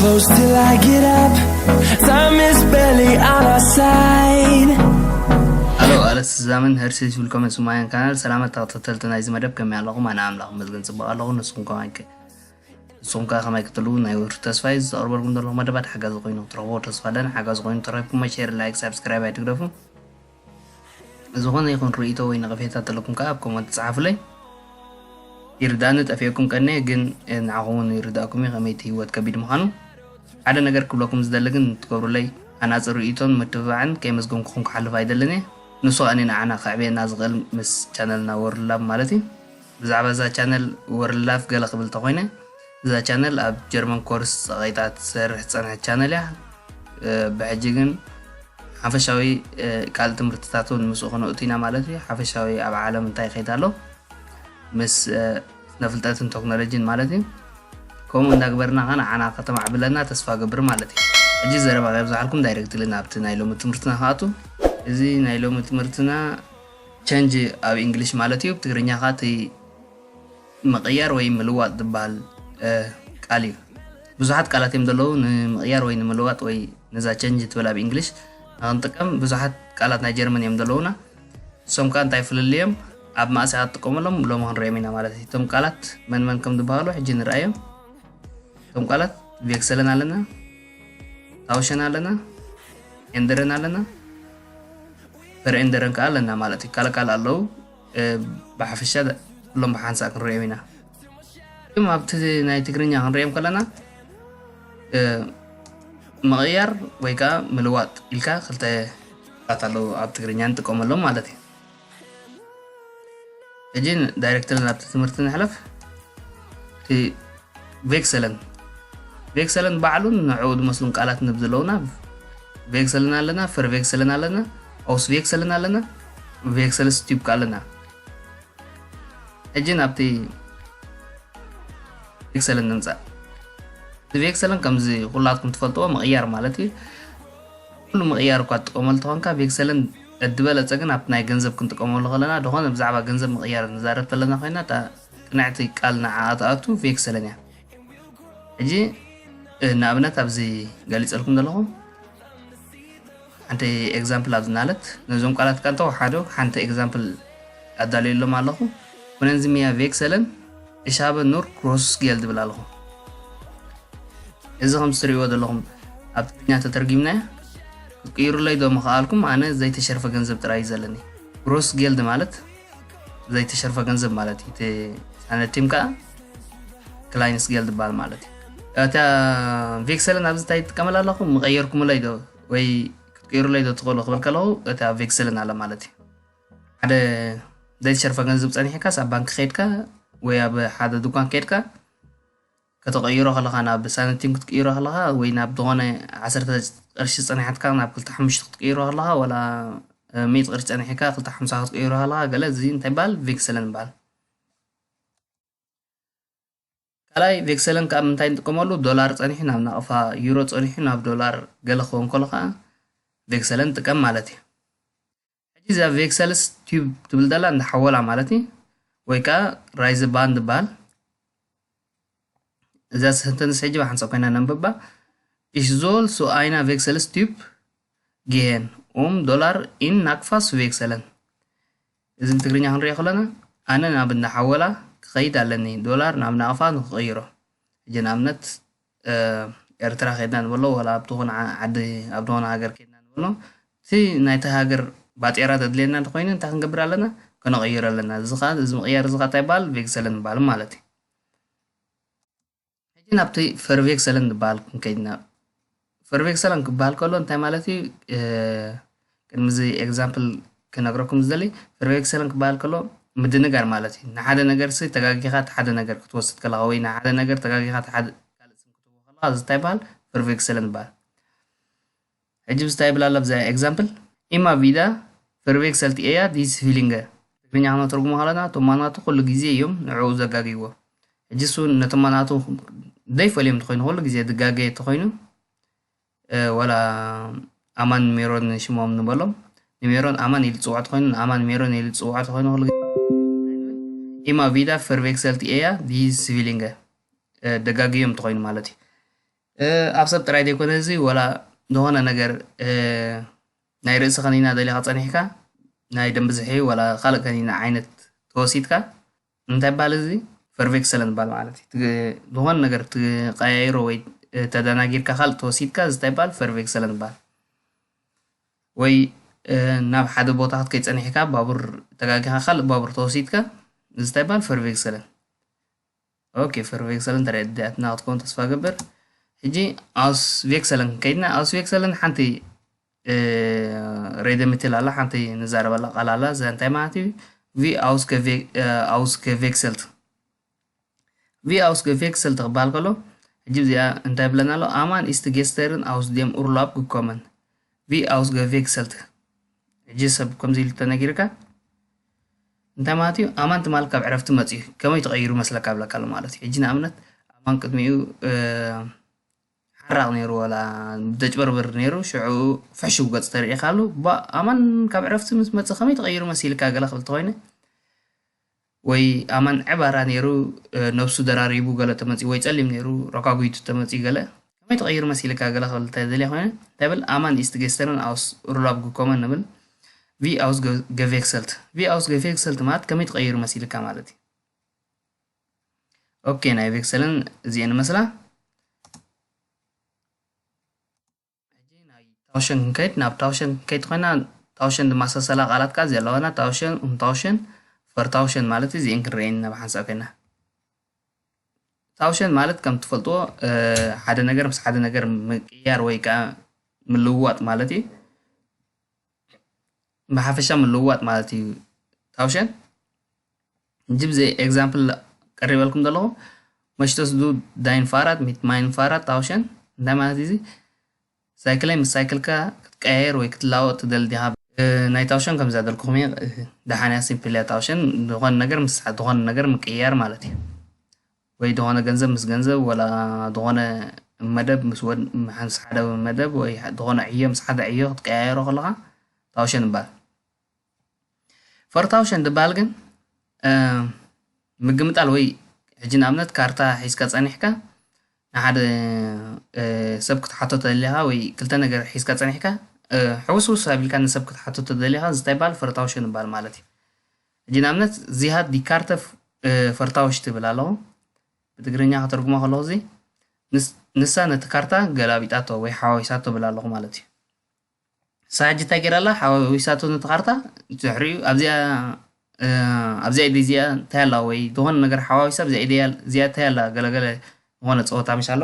Close till I get up. Time is barely on our side. Hello, alles zusammen, herzlich willkommen zu meinem Kanal. ሰላማት ተኸታተልቲ ናይዚ መደብ፣ ከመይ ኣለኹም? ኣነ ኣምላኽ ይመስገን ጽቡቕ ኣለኹ። ንስኹም ከማይ ከ-፣ ንስኹም ከ ከመይ ክትህልዉ ናይ ወትሩ ተስፋ እዩ። ዘቕርበልኩም ዘለኹ መደባት ሓጋዚ ኮይኑ ክትረኽብዎ ተስፋ ኣለኒ። ሓጋዚ ኮይኑ ተረኺብኩም ሸር፣ ላይክ፣ ሳብስክራይብ ኣይትግደፉ። ዝኾነ ይኹን ርእይቶ ወይ ነቐፌታ ተለኩም ከኣ ኣብ ኮመንት ጸሓፉለይ። ይርዳእኒ ጠፊኤኩም ቀንየ፣ ግን ንዓኹም እውን ይርዳእኩም እዩ ከመይ እቲ ህይወት ከቢድ ምዃኑ። ሓደ ነገር ክብለኩም ዝደሊ ግን፣ ትገብሩለይ ሃናጺ ርእይቶን ምትብባዕን ከየመስገንኩኹም ክሓልፍ ኣይደልን እየ። ንሱ ከኣ ንዓና ከዕብየና ዝኽእል ምስ ቻነልና ወርልድ ላቭ ማለት እዩ። ብዛዕባ እዛ ቻነል ወርልድ ላቭ ገለ ክብል ተኾይነ፣ እዛ ቻነል ኣብ ጀርመን ኮርስ ጸቒጣ ትሰርሕ ዝጸንሐት ቻነል እያ። ብሕጂ ግን ሓፈሻዊ ቃል ትምህርትታት እውን ምስኡ ክነእቱ ኢና ማለት እዩ። ሓፈሻዊ ኣብ ዓለም እንታይ ይኸይድ ኣሎ ምስ ስነፍልጠትን ቴክኖሎጂን ማለት እዩ። ከምኡ እንዳግበርና ከ ንዓና ከተማዕብለና ተስፋ ገብር ማለት እዩ። ሕጂ ዘረባ ከየብዝሓልኩም ዳይረክትሊ ናብቲ ናይ ሎሚ ትምህርትና ክኣቱ። እዚ ናይ ሎሚ ትምህርትና ቸንጅ ኣብ እንግሊሽ ማለት እዩ። ብትግርኛ ከ እቲ ምቕያር ወይ ምልዋጥ ዝበሃል ቃል እዩ። ብዙሓት ቃላት እዮም ዘለዉ ንምቕያር ወይ ንምልዋጥ ወይ ነዛ ቸንጅ ትብል ኣብ እንግሊሽ ንክንጥቀም ብዙሓት ቃላት ናይ ጀርመን እዮም ዘለዉና። እሶም ከ እንታይ ፍልልዮም ኣብ ማእሰያ ክትጥቀመሎም ሎሚ ክንሪኦም ኢና ማለት እዩ። እቶም ቃላት መን መን ከም ዝበሃሉ ሕጂ ንርኣዮም። እቶም ቃላት ቬክሰለን ኣለና፣ ታውሸን ኣለና፣ ኤንደረን ኣለና፣ ቨርኤንደረን ከኣ ኣለና ማለት እዩ። ካልእ ካልእ ኣለዉ። ብሓፈሻ ኩሎም ብሓንሳእ ክንሪኦም ኢና። እም ኣብቲ ናይ ትግርኛ ክንሪኦም ከለና ምቕያር ወይ ከዓ ምልዋጥ ኢልካ ክልተ ቃላት ኣለዉ ኣብ ትግርኛ ንጥቀመሎም ማለት እዩ። ሕጂ ዳይረክትሊ ናብቲ ትምህርቲ ንሕለፍ። እቲ ቬክሰለን ቬክሰለን ባዕሉን ንዕኡ ዝመስሉን ቃላት ንብ ዘለውና ቬክሰለን ኣለና፣ ፈር ቬክሰለን ኣለና፣ ኦስ ቬክሰለን ኣለና፣ ቬክሰልስ ቲዩብ ከ ኣለና። ሕጂ ናብቲ ቬክሰለን ንምጻእ። እቲ ቬክሰለን ከምዚ ኩላትኩም ትፈልጥዎ ምቕያር ማለት እዩ። ኩሉ ምቕያር እኳ ትጥቀመሉ ተኾንካ ቬክሰለን እድበለጸ ግን ኣብቲ ናይ ገንዘብ ክንጥቀመሉ ከለና፣ ደኾነ ብዛዕባ ገንዘብ ምቕያር ንዛረብ ተለና ኮይና፣ እታ ቅንዕቲ ቃል ንዓኣ ትኣቱ ቬክሰለን እያ። ሕጂ ንኣብነት ኣብዚ ገሊጸልኩም ዘለኹ ሓንቲ ኤግዛምፕል ኣብዚ ናለት ነዞም ቃላት ቃንተው ሓዶ ሓንቲ ኤግዛምፕል ኣዳልየሎም ኣለኹ። ኩነን ዝምያ ቬክሰለን እሻበ ኑር ክሮስ ጌል ዝብል ኣለኹ። እዚ ከም ትሪእዎ ዘለኹም ኣብ ትግርኛ ተተርጊምናዮ ክትቅይሩለይ ዶ ምኸኣልኩም? ኣነ ዘይተሸርፈ ገንዘብ ጥራይ እዩ ዘለኒ። ግሮስ ጌልድ ማለት ዘይተሸርፈ ገንዘብ ማለት እዩ። እቲ ሳነቲም ከዓ ክላይንስ ጌልድ ይበሃል ማለት እዩ። እታ ቬክሰልን ኣብዚ እንታይ ትጥቀመላ ኣለኹ? ምቐየርኩምለይ ዶ ወይ ክትቅይሩለይ ዶ ትኽእሉ ክብል ከለኹ እታ ቬክሰልን ኣለ ማለት እዩ። ሓደ ዘይተሸርፈ ገንዘብ ጸኒሕካስ ኣብ ባንክ ከይድካ ወይ ኣብ ሓደ ድኳን ከይድካ ከተቐይሮ ከለኻ ናብ ሳንቲም ክትቅይሮ ከለኻ ወይ ናብ ዝኾነ ዓሰርተ ቅርሺ ጸኒሓትካ ናብ ክልተ ሓሙሽተ ክትቅይሮ ከለኻ ዋላ ሚእቲ ቅርሺ ጸኒሕካ ክልተ ሓምሳ ክትቅይሮ ከለኻ ገለ እዚ እንታይ ይበሃል? ቬክሰለን ይበሃል። ካልኣይ ቬክሰለን ካብ ምንታይ ንጥቀመሉ? ዶላር ጸኒሑ ናብ ናቕፋ፣ ዩሮ ጸኒሑ ናብ ዶላር ገለ ክኸውን ከሎ ከዓ ቬክሰለን ጥቀም ማለት እዩ። ሕጂ እዛ ቬክሰልስ ቲዩብ ትብል ዘላ እንዳሓወላ ማለት እዩ ወይ ከዓ ራይዘ ባንድ ይበሃል። እዛ ሰንተንስ ሕጂ ብሓንሳብ ኮይና ነንብባ። Ich soll zu einer Wechselstyp gehen, um Dollar in Nakfa zu wechseln. እዚ ብትግርኛ ክንሪኦ ከለና ኣነ ናብ እንዳሓወላ ክኸይድ ኣለኒ ዶላር ናብ ናቕፋ ንክቕይሮ። ሕጂ ንኣብነት ኤርትራ ከድና ንበሎ ዋላ ኣብ ዝኾነ ዓዲ ኣብ ዝኾነ ሃገር ከድና ንበሎ እቲ ናይቲ ሃገር ባጤራ ተድልየና እንተኮይኑ እንታይ ክንገብር ኣለና? ከነቐይሮ ኣለና። እዚ ከዓ እዚ ምቕያር እዚ ከዓ እንታይ ይበሃል? ቬክሰለን ይበሃል ማለት እዩ። ሕጂ ናብቲ ፈርቬክሰለን ዝበሃል ክንከይድና። ፈርቬክሰለን ክበሃል ከሎ እንታይ ማለት እዩ? ቅድሚ እዚ ኤግዛምፕል ክነግረኩም ዝደሊ ፈርቬክሰለን ክበሃል ከሎ ምድንጋር ማለት እዩ። ንሓደ ነገር ሲ ተጋጊኻ እቲ ሓደ ነገር ክትወስድ ከለኻ ወይ ንሓደ ነገር ተጋጊኻ እቲ ሓደ ካልእ ስም ክትህቦ ከለኻ እዚ እንታይ ይበሃል? ፈርቬክሰለን ይበሃል። ሕጂ ብስታይ ይብል ኣሎ ኣብዛ ኤግዛምፕል ኢማ ቪዳ ፈርቬክሰልቲ ኤያ ዲስ ፊሊንገ ትግርኛ ክነተርጉሞ ከለና እቶም ማናቱ ኩሉ ግዜ እዮም ንዕኡ ዘጋግይዎ። ሕጂ እሱ ነቶም ማናቱ ዘይፈልዮም እንተኮይኑ ኩሉ ግዜ ዝጋገየ እንተኮይኑ ወላ ኣማን ሜሮን ሽሞም ንበሎም ንሜሮን ኣማን ኢሉ ዝፅውዖ ተኮይኑ ንኣማን ሜሮን ኢሉ ዝፅውዖ ተኮይኑ ኩሉ ግዜ ኢማ ቪዳ ፈርቬክሰልቲ ኤያ ዲስ ፊሊንገ ደጋግዮም እንተኮይኑ ማለት እዩ። ኣብ ሰብ ጥራይ ዘይኮነ እዚ ወላ ዝኾነ ነገር ናይ ርእሲ ከኒና ደሊኻ ጸኒሕካ ናይ ደም ብዝሒ ወላ ካልእ ከኒና ዓይነት ተወሲድካ እንታይ ይባል እዚ ፈርቬክሰለን ይባል ማለት እዩ። ዝኾነ ነገር ትቀያይሮ ወይ ተደናጊርካ ካልእ ተወሲድካ እዚ እንታይ ይባል ፈርቬክሰለን ይባል። ወይ ናብ ሓደ ቦታ ክትከይድ ጸኒሕካ ባቡር ተጋጊኻ ካልእ ባቡር ተወሲድካ እዚ እንታይ ይባል ፈርቬክሰለን። ኦኬ ፈርቬክሰለን ተረዲኣትና ክትከውን ተስፋ ገብር። ሕጂ ኣውስቬክሰለን ከይድና ኣውስቬክሰለን ሓንቲ ሬደምትል ኣላ ሓንቲ ንዛረበላ ቃል ኣላ እዛ እንታይ ማለት እዩ? ቪ ኣውስገቬክሰልት ቪ ኣውስገቬክሰልት ክበሃል ከሎ ሕጂ እዚኣ እንታይ ብለና ኣሎ? ኣማን ኢስት ጌስተርን ኣውስዴም ኡርላብ ግኮመን ቪ ኣውስገቬክሰልት። ሕጂ ሰብ ከምዚ ኢሉ ተነጊርካ እንታይ ማለት እዩ? ኣማን ትማል ካብ ዕረፍቲ መፅዩ ከመይ ተቐይሩ መስለካ ብለካ ኣሎ ማለት እዩ። ሕጂ ንኣብነት ኣማን ቅድሚኡ ሓራቕ ነይሩ ወላ ደጭበርብር ነይሩ ሽዑ ፍሕሹው ገፅ ተሪኢኻሉ ኣማን ካብ ዕረፍቲ ምስ መፀ ከመይ ተቐይሩ መሲልካ ገለ ክብል ተኾይነ ወይ ኣማን ዕባራ ነይሩ ነብሱ ደራሪቡ ገለ ተመፂ ወይ ፀሊም ነይሩ ረኳጉይቱ ተመፂ ገለ ከመይ ተቐይሩ መሲልካ ገለ ክብል እንተደልየ ኮይነ እንታይ ብል ኣማን ኢስት ጌስተርን ኣውስ ሩላብ ግኮመን ንብል ቪ ኣውስ ገቬክሰልት ቪ ኣውስ ገቬክሰልት ማለት ከመይ ተቐይሩ መሲልካ ማለት እዩ። ኦኬ ናይ ቬክሰልን እዚኤን መስላ ሕጂ ናይ ታውሸን ክንከይድ ናብ ታውሸን ክንከይድ ኮይና ታውሸን ዝመሳሰላ ቃላት ካ ዘለዋና ታውሸን ኡም ታውሸን ፈር ታውሸን ማለት እዚኤን ክንረአን ናብ ሓንሳብ ኮይና ታውሸን ማለት ከም ትፈልጥዎ ሓደ ነገር ምስ ሓደ ነገር ምቅያር ወይ ከዓ ምልውዋጥ ማለት እዩ። ብሓፈሻ ምልውዋጥ ማለት እዩ። ታውሸን ጅብ ዘይ ኤግዛምፕል ቀሪበልኩም ዘለኹ መሽቶስ ዱ ዳይን ፋራት ሚት ማይን ፋራት ታውሸን እንታይ ማለት እዩ? ሳይክለይ ምስ ሳይክልካ ክትቀያየር ወይ ክትላወጥ ትደሊ ዲኻ? ናይ ታውሸን ከም ዝደልኩኹም እየ። ደሓንያ ሲምፕል እያ ታውሸን ዝኾነ ነገር ምስ ዝኾነ ነገር ምቅያር ማለት እዩ። ወይ ዝኾነ ገንዘብ ምስ ገንዘብ ወላ ዝኾነ መደብ ምስ ወድ ምስ ሓደ መደብ ወይ ዝኾነ ዕዮ ምስ ሓደ ዕዮ ክትቀያየሮ ከለኻ ታውሸን ይባል። ፈርታውሸን ድባል ግን ምግምጣል ወይ ሕጂ ንኣብነት ካርታ ሒዝካ ጸኒሕካ ንሓደ ሰብ ክትሓቶ ተደሊኻ ወይ ክልተ ነገር ሒዝካ ጸኒሕካ ሕውስውስ ኣቢልካ ንሰብ ክትሓቶ ተደሊኻ እንታይ ይባል ፈርታውሸን ይባል ማለት እዩ። ሕጂ ንኣብነት ዚሃድ ዲካርተ ፈርታውሽ ትብል ኣለኹ ብትግርኛ ከተርጉሞ ከለኹ እዚ ንሳ ነቲ ካርታ ገላቢጣቶ ወይ ሓዋዊሳቶ ብል ኣለኹ ማለት እዩ። ሳጅ እንታይ ገይራ ኣላ ሓዋዊሳቶ ነቲ ካርታ ድሕሪኡ ኣብዚኣ ኣብዚኣ ኢደ እዚኣ እንታይ ኣላ ወይ ዝኾነ ነገር ሓዋዊሳ ኣብዚኣ ኢደ እዚኣ እንታይ ኣላ ገለገለ ዝኾነ ፀወታ ምሽ ኣሎ።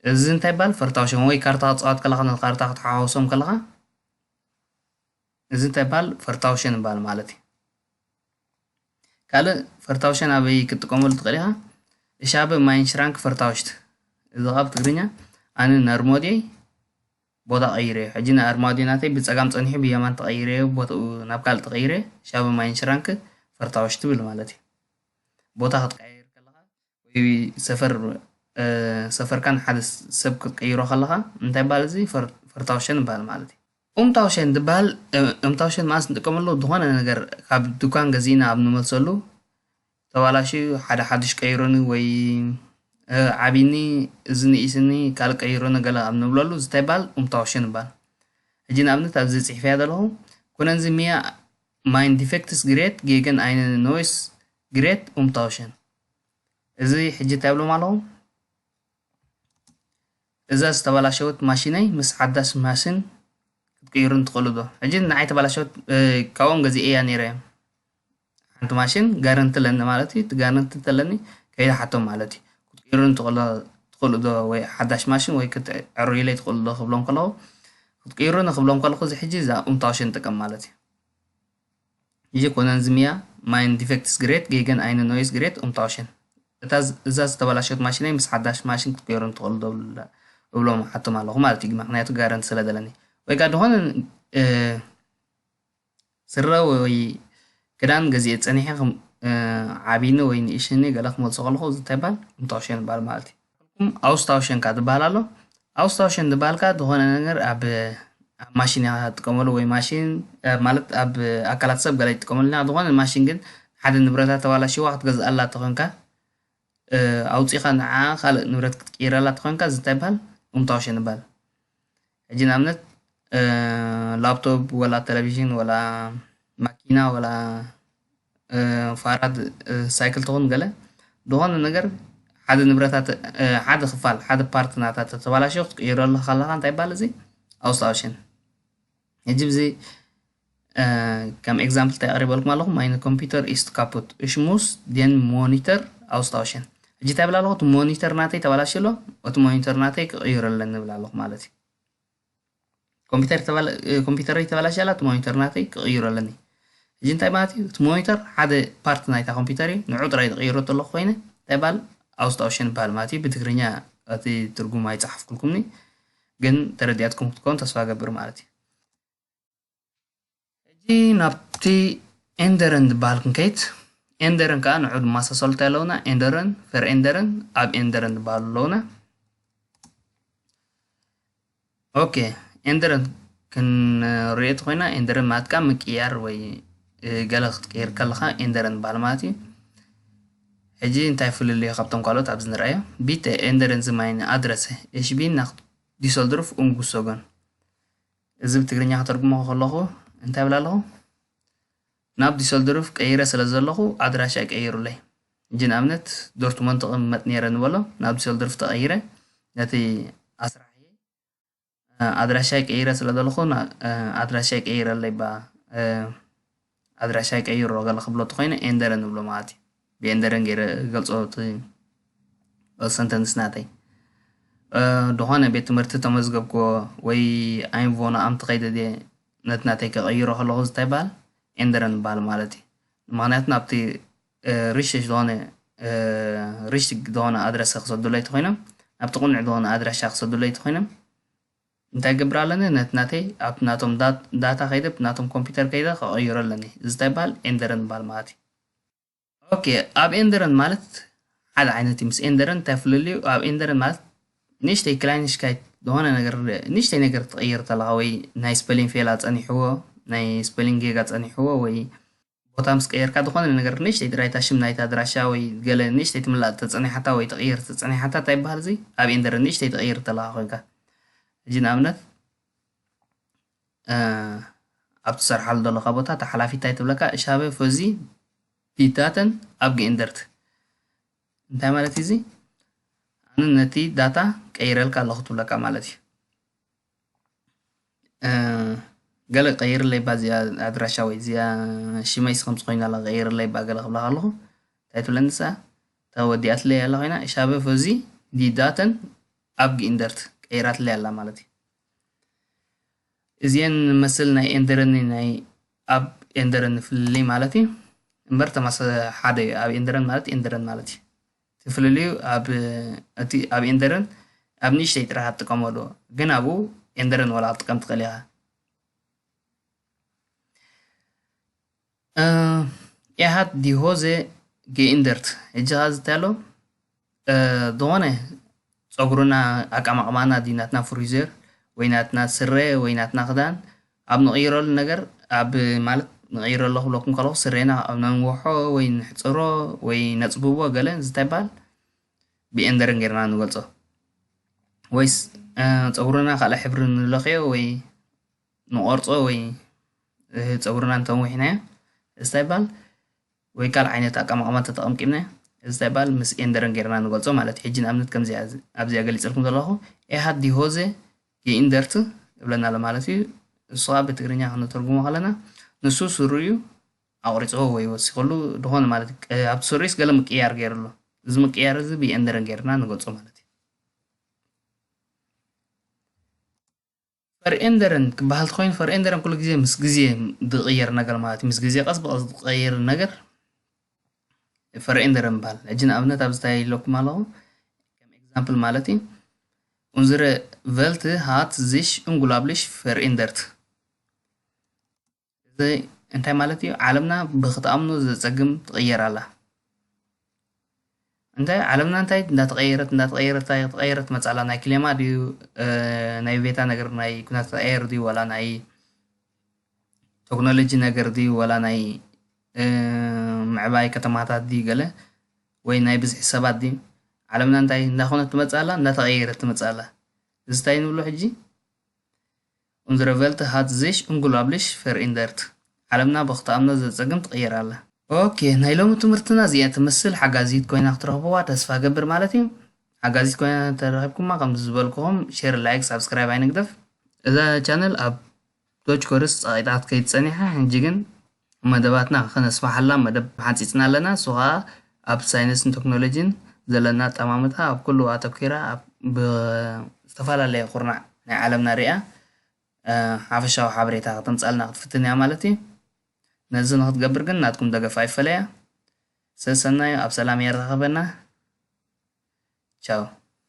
እዚ እንታይ ይባል ፈርታውሸን ወይ ካርታ ክትፃወት ከለካ ነቲ ካርታ ክትሓዋውሶም ከለካ እዚ እንታይ ይባል ፈርታውሸን ይባል ማለት እዩ። ካልእ ፈርታውሸን ኣበይ ክትጥቀመሉ ትኽእል ኢኻ? እሻበ ማይን ሽራንክ ፈርታውሽት እዚ ካብ ትግርኛ ኣነ ነርሞድየይ ቦታ ቀይረዮ። ሕጂ ንኣርማድዮ ናተይ ብጸጋም ጸኒሑ ብየማን ተቐይረዮ፣ ቦታኡ ናብ ካልእ ተቐይረ፣ ሻበ ማይን ሽራንክ ፈርታውሽ ትብል ማለት እዩ። ቦታ ክትቀያየር ከለኻ ወይ ሰፈር ሰፈርካን ሓደ ሰብ ክትቀይሮ ከለኻ እንታይ ይባል እዚ ፈርታውሸን ይባል ማለት እዩ። ኡምታውሸን ዝበሃል እምታውሸን መዓስ ንጥቀመሉ ዝኾነ ነገር ካብ ድኳን ገዚእና ኣብ ንመልሰሉ ተባላሽዩ ሓደ ሓድሽ ቀይሮኒ ወይ ዓቢኒ እዚ ንኢስኒ ካልእ ቀይሮኒ ገለ ኣብ ንብለሉ እንታይ ይበሃል ኡምታውሸን ይበሃል። ሕጂ ንኣብነት ኣብዚ ፅሒፈያ ዘለኹ ኩነንዚ ሚያ ማይን ዲፌክትስ ግሬት ጌገን ኣይነ ኖይስ ግሬት ኡምታውሸን እዚ ሕጂ እንታይ ብሎም ኣለኹ እዛ ዝተበላሸወት ማሽነይ ምስ ሓዳስ ማሽን ክትቅይሩን ትኽእሉ ዶ? ሕጂ ንዓይ ተበላሸወት ካብኦም ገዚኤያ ነይረ ሓንቲ ማሽን ጋረንቲ ኣለኒ ማለት እዩ። እቲ ጋረንቲ እንተለኒ ከይደ ሓቶም ማለት እዩ ክትቅይሩን ትኽእሉ ዶ ወይ ሓዳሽ ማሽን ወይ ክትዕሩይለይ ትኽእሉ ዶ ክብሎም ከለኹ ክትቅይሩኒ ክብሎም ከለኹ እዚ ሕጂ እዛ ኡምታውሽን ጥቀም ማለት እዩ። ይኮነን ዝምያ ማይን ዲፌክትስ ግሬት ጌገን ኣይነ ኖይስ ግሬት ኡምታውሽን እዛ ዝተበላሸት ማሽነይ ምስ ሓዳሽ ማሽን ክትገይሮም ትኽእሉ ዶ እብሎም ሓቶም ኣለኹ ማለት እዩ። ምክንያቱ ጋረንቲ ስለ ዘለኒ ወይ ከዓ ድኾነ ስረ ወይ ክዳን ገዚኤ ፀኒሐ ዓብይኒ ወይ ንእሽኒ ገለ ክመልሶ ከለኹ እዚ እንታይ ይበሃል ኡምታውሽን ይበሃል ማለት እዩ። ኣውስታውሸን ከዓ ዝበሃል ኣሎ። ኣውስታውሸን ዝበሃል ከዓ ዝኾነ ነገር ኣብ ኣብ ማሽን ኢኻ ትጥቀመሉ ወይ ማሽን ማለት ኣብ ኣካላት ሰብ ገለ ይጥቀመሉ ኢና ዝኾነ ማሽን ግን ሓደ ንብረታ ተባላሽዋ ክትገዝኣላ ተኾንካ ኣውፂኻ ንዓ ካልእ ንብረት ክትቅይረላ ተኾንካ እዚ እንታይ ይበሃል? ኡምታውሽን ይበሃል። ሕጂ ንኣብነት ላፕቶፕ ወላ ቴሌቪዥን ወላ ማኪና ወላ ፋራድ ሳይክል ትኹን ገለ ዝኾነ ነገር ሓደ ንብረታት ሓደ ክፋል ሓደ ፓርት ናታ ተተባላሽዮ ክትቅይረሉ ከለኻ እንታይ ይባል? እዚ ኣውስታውሽን። ሕጂ ብዚ ከም ኤግዛምፕል እንታይ ኣቕሪበልኩም ኣለኹ? ማይነ ኮምፒውተር ኢስት ካፑት እሽሙስ ዴን ሞኒተር ኣውስታውሽን። ሕጂ እንታይ ብል ኣለኹ? እቲ ሞኒተር ናተይ ተባላሽ ኣሎ፣ እቲ ሞኒተር ናተይ ክቕይረለን ንብል ኣለኹ ማለት እዩ። ኮምፒውተር ተባላ- እ፣ ኮምፒውተረይ ተባላሽ ኣላ፣ እቲ ሞኒተር ናተይ ክቕይሮ ኣለኒ። ሕጂ እንታይ ማለት እዩ? እቲ ሞኒተር ሓደ ፓርት ናይታ ኮምፒውተር እዩ። ንዑ ጥራይ ዝቕይሮ ተለኹ ኮይነ እንታይ ይበሃል? ኣውስታውሽን ይበሃል ማለት እዩ። ብትግርኛ እቲ ትርጉም ኣይጸሓፍኩልኩምኒ፣ ግን ተረዲኣትኩም ክትኮን ተስፋ ገብር ማለት እዩ። ሕጂ ናብቲ ኤንደረን ዝበሃል ክንከይድ፣ ኤንደረን ከዓ ንዑ ድማ ሰሰልታ ኣለውና። ኤንደረን ፈር ኤንደረን ኣብ ኤንደረን ዝበሃሉ ኣለውና። ኦኬ፣ ኤንደረን ክንሪኦ ተኾይና፣ ኤንደረን ማለት ከዓ ምቅያር ወይ እ፣ ገለ ክትቀይር ከለኻ ኤንደረን በሃል ማለት እዩ። ሕጂ እንታይ ፍልልዮ ካብቶም ካልኦት ኣብዚ ንርኣዮ? ቢተ ኤንደረን ዝማይን ኣድረሰ እሽቢን ናክ ዲሰልድርፍ ኡንጉሶገን። እዚ ብትግርኛ ከተርጉሞ ከለኹ እንታይ ብል ኣለኹ? ናብ ዲሰልድርፍ ቀይረ ስለ ዘለኹ ኣድራሻ ቀይሩለይ። ሕጂ ንኣብነት ዶርትሞንድ ተቐመጥ ነይረ ንበሎ፣ ናብ ዲሰልድርፍ ተቐይረ ነቲ ኣስራሕየ ኣድራሻይ ቀይረ ስለ ዘለኹ ኣድራሻይ ቀይረለይ ባ ኣድራሻይ ቀይሮ ገለ ክብሎ ተኮይነ ኤንደረን ንብሎ ማለት እዩ። ብኤንደረን ገይረ ገልጾ እቲ ሰንተንስ ናተይ። ድኾነ ቤት ትምህርቲ ተመዝገብክዎ ወይ ኣይንቮኖ ኣምቲ ከይደ ድየ ነቲ ናተይ ከቐይሮ ከለኹ እንታይ ይበሃል? ኤንደረን ይበሃል ማለት እዩ። ምኽንያቱ ናብቲ ርሽሽ ዝኾነ ርሽሽ ዝኾነ ኣድረሰ ክሰዱለይ ተኮይኖም ናብቲ ቁኑዕ ዝኾነ ኣድራሻ ክሰዱለይ ተኮይኖም እንታይ ገብር ኣለኒ? ነቲ ናተይ ኣብቲ ናቶም ዳታ ከይደ ናቶም ኮምፒውተር ከይደ ከቐይሮ ኣለኒ። እዚ እንታይ ይበሃል? ኤንደረን ይበሃል ማለት እዩ። ኦኬ፣ ኣብ ኤንደረን ማለት ሓደ ዓይነት እዩ ምስ ኤንደረን እንታይ ፍልልዩ? ኣብ ኤንደረን ማለት ንእሽተይ ክላይንሽካይት ዝኾነ ነገር ንእሽተይ ነገር ትቕይር ተለኻ ወይ ናይ ስፐሊንግ ፌላ ጸኒሕዎ ናይ ስፐሊንግ ጌጋ ጸኒሕዎ ወይ ቦታ ምስ ቀየርካ ዝኾነ ነገር ንእሽተይ ጥራይ እታ ሽም ናይቲ ኣድራሻ ወይ ገለ ንእሽተይ ትምላእ ተጸኒሓታ ወይ ትቕይር ተጸኒሓታ እንታይ ይበሃል? እዚ ኣብ ኤንደረን ንእሽተይ ትቕይር ተለኻ ኮይንካ ሕጂ ንኣብነት ኣብ ትሰርሓሉ ዘለኻ ቦታ እታ ሓላፊት እንታይ ትብለካ? እሻበ ፈዚ ዲዳተን ኣብ ገኤንደርት እንታይ ማለት እዩ እዚ? ኣነ ነቲ ዳታ ቀይረልካ ኣለኹ ትብለካ ማለት እዩ። ገለ ቀይርለይ ባ እዚኣ ኣድራሻ ወይ እዚኣ ሽመይስ ከምዚ ኮይና ኣላ ቀይርለይ ባ ገለ ክብላ ከለኹ እንታይ ትብለኒ ንሳ? እታ ወዲኣትለይ ኣላ ኮይና እሻበ ፈዚ ዲዳተን ኣብ ገኤንደርት ቀይራትለይ ኣላ ማለት እዩ። እዚኤን መስል ናይ ኤንደረኒ ናይ ኣብ ኤንደረኒ ፍልልይ ማለት እዩ። እምበር ተማሰ ሓደ እዩ። ኣብ ኤንደረን ማለት ኤንደረን ማለት እዩ። እቲ ፍልልዩ ኣብ እቲ ኣብ ኤንደረን ኣብ ንእሽተይ ጥራሕ ትጥቀመሉ ግን ኣብኡ ኤንደረን ዋላ ክትጥቀም ትኽእል ኢኻ። ኤሃት ዲሆዘ ጌኢንደርት ሕጂ ኸዚ እንታይ ኣሎ? ዝኾነ ፀጉርና ኣቀማቕማና ድዩ ናትና ፍሪዘር ወይ ናትና ስረ ወይ ናትና ክዳን ኣብ ንቕይረሉ ነገር ኣብ ማለት ንቕይረሉ ክብለኩም ከለኹ ስሬና ኣብ ነንወሖ ወይ ንሕፅሮ ወይ ነፅብቦ ገለ እንታይ ይበሃል ብኤንደርን ጌርና ንገልፆ ወይስ ፀጉርና ካልእ ሕብሪ ንለኽዮ ወይ ንቆርፆ ወይ ፀጉርና እንተንዊሕናዮ እንታይ ይበሃል ወይ ካልእ ዓይነት ኣቀማቕማ ተጠቐምቂምና እዚ እንታይ ይበሃል ምስ ኤንደረን ጌርና ንገልፆ ማለት እዩ። ሕጂ ንኣብነት ከምዚ ኣብዚኣ ገሊፀልኩም ዘለኹ ኤሃት ዲሆዘ ጌኢንደርት እብለና ኣሎ ማለት እዩ። እሱ ከዓ ብትግርኛ ክንተርጉሞ ከለና ንሱ ስሩ እዩ ኣቑሪፅዎ ወይ ወሲኽሉ ዝኾነ ማለት እዩ። ኣብቲ ስሩስ ገለ ምቅያር ገይሩ ኣሎ። እዚ ምቅያር እዚ ብኤንደረን ጌርና ንገልፆ ማለት እዩ። ፈርኤንደረን ክበሃል ኮይኑ ፈርኤንደረን ኩሉ ግዜ ምስ ግዜ ዝቕየር ነገር ማለት እዩ። ምስ ግዜ ቀስ ብቐስ ዝቐየር ነገር ፈርኤንደረን ይበሃል። ሕጂ ንኣብነት ኣብዚ እንታይ ኢለኩም ኣለኹ ከም ኤግዛምፕል ማለት እዩ። Unsere Welt hat sich unglaublich verändert። እዚ እንታይ ማለት እዩ? ዓለምና ብክትኣምኖ ዘጸግም ትቕየር ኣላ። እንታይ ዓለምና እንታይ እንዳተቐየረት እንዳተቐየረት እንታይ ተቐየረት መጻላ ናይ ክሌማ ድዩ ናይ ቤታ ነገር ናይ ኩነታት ኣየር ድዩ ዋላ ናይ ቴክኖሎጂ ነገር ድዩ ዋላ ናይ ምዕባይ ከተማታት ድዩ ገለ ወይ ናይ ብዝሒ ሰባት ድዩ? ዓለምና እንታይ እንዳኾነት ትመጽእ ኣላ? እንዳተቐየረት ትመጽእ ኣላ። እዚ እንታይ ንብሎ ሕጂ? Unsere Welt hat sich unglaublich verändert። ዓለምና ብኽትኣምኖ ዘጸግም ትቕየር ኣላ። ኦኬ፣ ናይ ሎሚ ትምህርትና እዚኣ ትመስል። ሓጋዚት ኮይና ክትረኽብዋ ተስፋ ገብር ማለት እዩ። ሓጋዚት ኮይና ተረኺብኩማ፣ ከም ዝበልኩኹም፣ ሼር፣ ላይክ፣ ሳብስክራይብ ኣይንግደፍ። እዛ ቻነል ኣብ ዶች ኮርስ ጸቒጣ ክትከይድ ጸኒሓ፣ ሕጂ ግን መደባትና ከነስፍሓላ መደብ ሓጺጽና ኣለና። እሱ ኸኣ ኣብ ሳይንስን ቴክኖሎጂን ዘለና ኣጠማምታ ኣብ ኩሉ ኣተኲራ፣ ኣብ ብዝተፈላለየ ኩርናዕ ናይ ዓለምና ሪኣ፣ እ፣ ሓፈሻዊ ሓበሬታ ከተምጻልና ክትፍትን እያ ማለት እዩ። ነዚ ንክትገብር ግን ናትኩም ደገፍ ኣይፈለያ። ሰሰናዩ ኣብ ሰላም የራኸበና። ቻው።